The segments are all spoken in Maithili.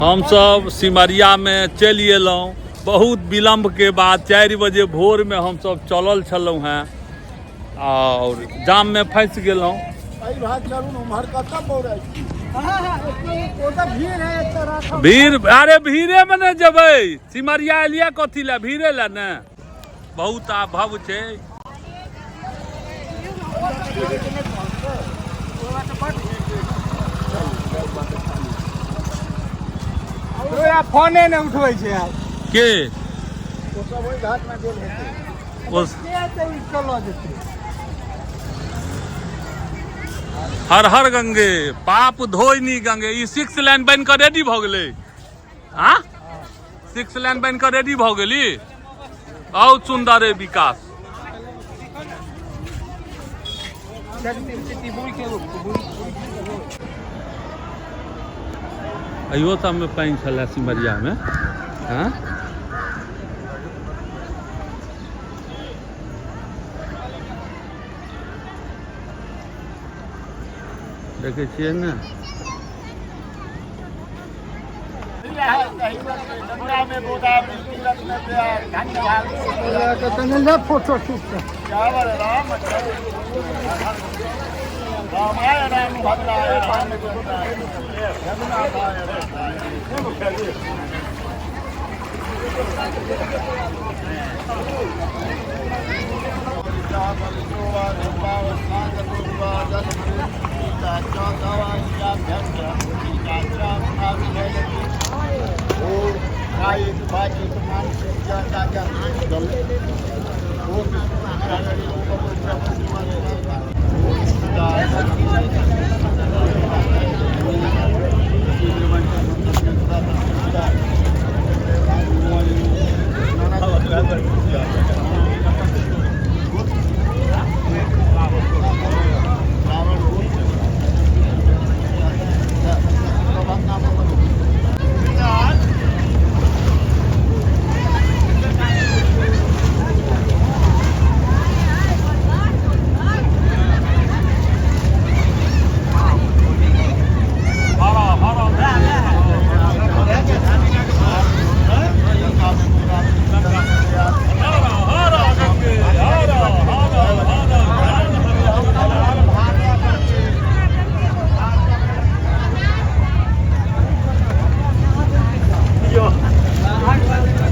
हमसब सिमरियामे चलि एलहुँ। बहुत विलम्बके बाद 4 बजे भोरमे हमसब चलल छलहुँ हेँ आओर जाममे फँसि गेलहुँ। भीड़, अरे भीड़ेमे ने जेबै, सिमरिया एलियै कथी लए, भीड़े लए ने। बहुत अभाव छै। फोने नहि उठबै छै आब के ओ सब ओहि घाट मे गेल हेतै। ओ के एते उठि कऽ लऽ जेतै? हर हर गंगे पाप धोइनी गंगे। ई 6 लाइन बनि कऽ रेडी भऽ गेलै। हाँ, 6 लाइन बनि कऽ रेडी भऽ गेली। बहुत सुंदर है विकास। अहियो सबमे पानि छलै सिमरियामे। हाँ, देखै छियै ने। फोटो खींच।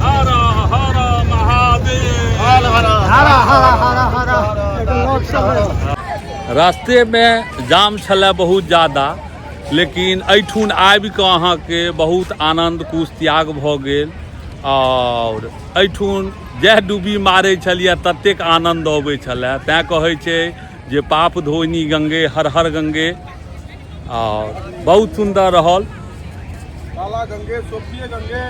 हर हर महादेव, हरा हरा हरा हरा लोक सब। रास्तेमे जाम छलै बहुत ज्यादा, लेकिन एहिठुन आबि कऽ अहाँके बहुत आनन्द कुश त्याग भऽ गेल। आओर एहिठुन जएह डुबी मारै छलियै ततेक आनन्द अबै छलै। तैँ कहै छै जे पाप धोनी गंगे हर हर गंगे। आओर बहुत सुन्दर रहल। काला गंगे सोफिए गंगे।